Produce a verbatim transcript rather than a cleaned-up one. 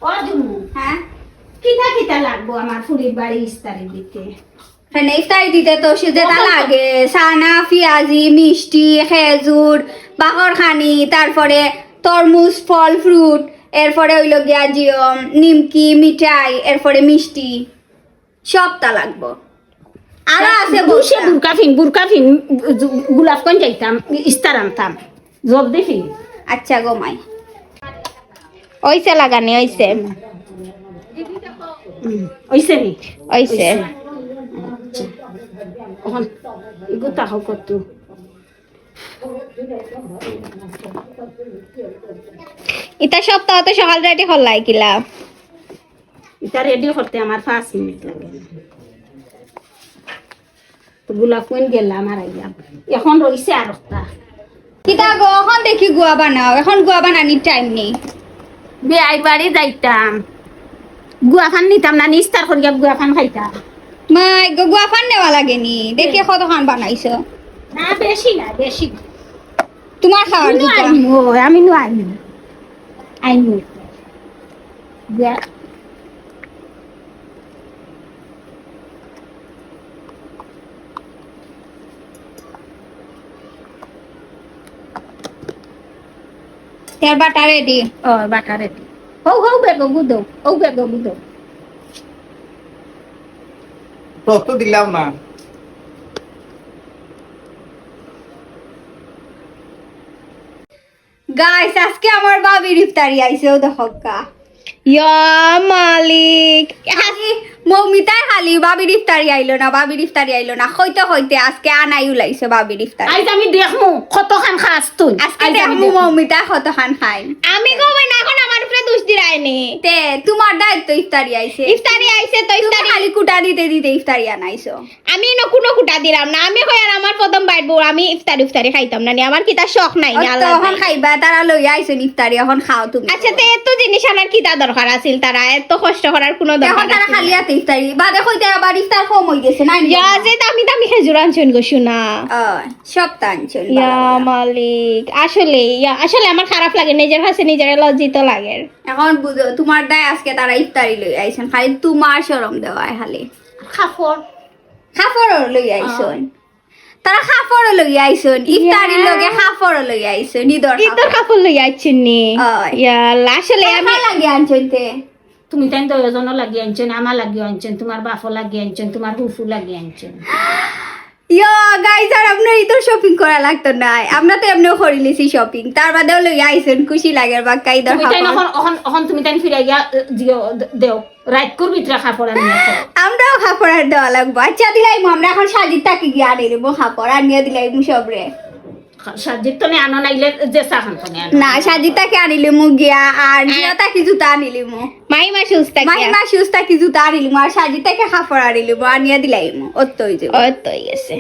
ও জুমু, হ্যাঁ? কিতা কিতা লাগবো আমার ফুরির বাড়ি ইফতারি দিতে? মানে ইফতারি দিতে তো সে যেটা লাগে, ছানা, পিয়াজি, মিষ্টি, খেজুর, বাকরখানি, তারপরে তরমুজ, ফল, ফ্রুট, এরপরে অইলো গিয়া জিও, নিমকি, মিঠাই, এরপরে মিষ্টি, সবটা লাগবো। আরো আছে দুশে বস্তা। বুরকা ফিন, বুরকা ফিন, গোলাপ কোন যাইতাম, ইস্তার আনতাম, জলদি ফিন। আচ্ছা গো মাই, অইছে লাগানি, অইছে। হুম, অইছে নি? অইছে। আচ্ছা। অখন ইগু তাহ কত? ইতা সপ্তাহ তো সকাল রেডি করলাই কিলা? ইতা রেডি করতে আমার পাঁচ মিনিট লাগে। তো গোলাপ কইন গেলাম আর আইলাম। এখন রইছে আর একটা। কিতা গো, এখন দেখি গুয়া বানাও, এখন গুয়া বানানির টাইম নেই। বিয়াই বাড়ি যাইতাম, গুয়া ফান নিতাম না, নিস্তার করিয়া গুয়া ফান খাইতাম। মাই গো, গুয়া ফান নেওয়া লাগেনি, দেখি কতখান বানাইছো। না, বেশি না, বেশি না। তোমার খাওয়ার আমি নো দুটা। আইমু, আমি নো আইমু। আইমু। গুয়া। তেল বাটা রেডি। ও, বাটা রেডি। হউ, হউ, বেগো গুদো। হউ, বেগো গুদো। তত দিলাম না। গাইস, আজকে আমার ভাবির ইফতারি আইছে, ও দেখো কা। ইয়া মালিক। খালি মৌমিতায় খালি ভাবির ইফতারি আইলো না, ভাবির ইফতারি আইলো না। কইতে কইতে আজকে আনাই উলাইছে ভাবির ইফতারি। আইজ আমি দেখমু কতখান খাস তুই। আজকে আইজ আমি দেখমু দেখমু। মৌমিতায় কতখান খাই। আমি গো ভাই না, এখন আমার উপরে দোষ দিরায়নি। তে, তোমার দায়িত্ব ইফতারি আইছে। ইফতারি আইছে তো তুমি ইফতারি। খালি কুটা দিতে দিতে ইফতারি আনাইছো। আমি ইনো কুনু কুটা দিরাম না। আমি কই আর আমার প্রথম বাইর বউ, আমি ইফতারি উফতারি খাইতাম না নি, আমার কিতা শখ নাই নি, অত আল্লাহ অখন জানে। খাইবা, তারা লইয়া আইছইন ইফতারি, অখন খাও তুমি। আচ্ছা, তে এত জিনিস আনার কিতা দরকার আছিল? তারা এত কষ্ট করার কুনু দরকার এখন তারা আছিল খালি না। হাতে ইফতারি, বাদে কইতে আবার ইফতার কম অইগেছে, না নি? ইয়া, যে দামি দামি খেজুর আনছইন গো সোনা। অ, সবতা আনছইন, ইয়া বালা বালা। মালিক, আসলে, ইয়া, আসলে আমার খারাপ লাগে, নিজের কাছে নিজের লজ্জিত লাগে। এখন বুঝো, তোমার দায় আজকে তারা ইফতারি লইয়া আইছইন, খালি তোমার শরম দেওয়ায় খালি। কাপড়। কাপড়ও লইয়া আইছইন। তারা কাপড়ও লইয়া আইছইন, ইফতারির ইয়া। লগে কাপড়ও লইয়া আইছইন, ঈদর ঈদর কাপড়। কাপড় লইয়া আইছইন নি? অয়। ইয়া আল্লাহ, আসলে কার আমি কার লাগি আনছইন তে? তুমি তাইন দুইজনর লাগি আনছইন, আমার লাগিও আনছইন, তোমার বাপর লাগি আনছইন, তোমার হুফু লাগি আনছইন। ইয়া, গাইস, আর আপনার ঈদর শপিং করা লাগতো নায়, আমরা তো এমনেও করিলিছি শপিং, তার বাদেও লইয়া আইছইন, খুশি লাগের বাক্কা ঈদর তুমি তাইন কাপড়। অখন, অখন, অখন তুমি তাইন ফিরাইয়া, এ, দিও, দে-, দেও। রাইতকুর ভিতরে কাপড় আনিয়া দেও। আমরাও কাপড় আর দেওয়া লাগবো। আচ্ছা, দিলাইমু, আমরা এখন সাজিদ থাকি গিয়া আনিলিমু কাপড়, আনিয়া দিলাইমু সবরে। সাজিদ তো নে আনো নাইলে যে চা খান তো নে আনো। না, সাজিদ থাকি আনিলিমু গিয়া, আর জিয়া থাকি জুতা আনিলিমু। মাহিমা shoes থাকি। মাহিমা shoes থাকি জুতা আনিলিমু, আর সাজিদ থাকি কাপড় আনিলিমু, আনিয়া দিলাইমু। অত অই যাইবো। অত অই গেছে।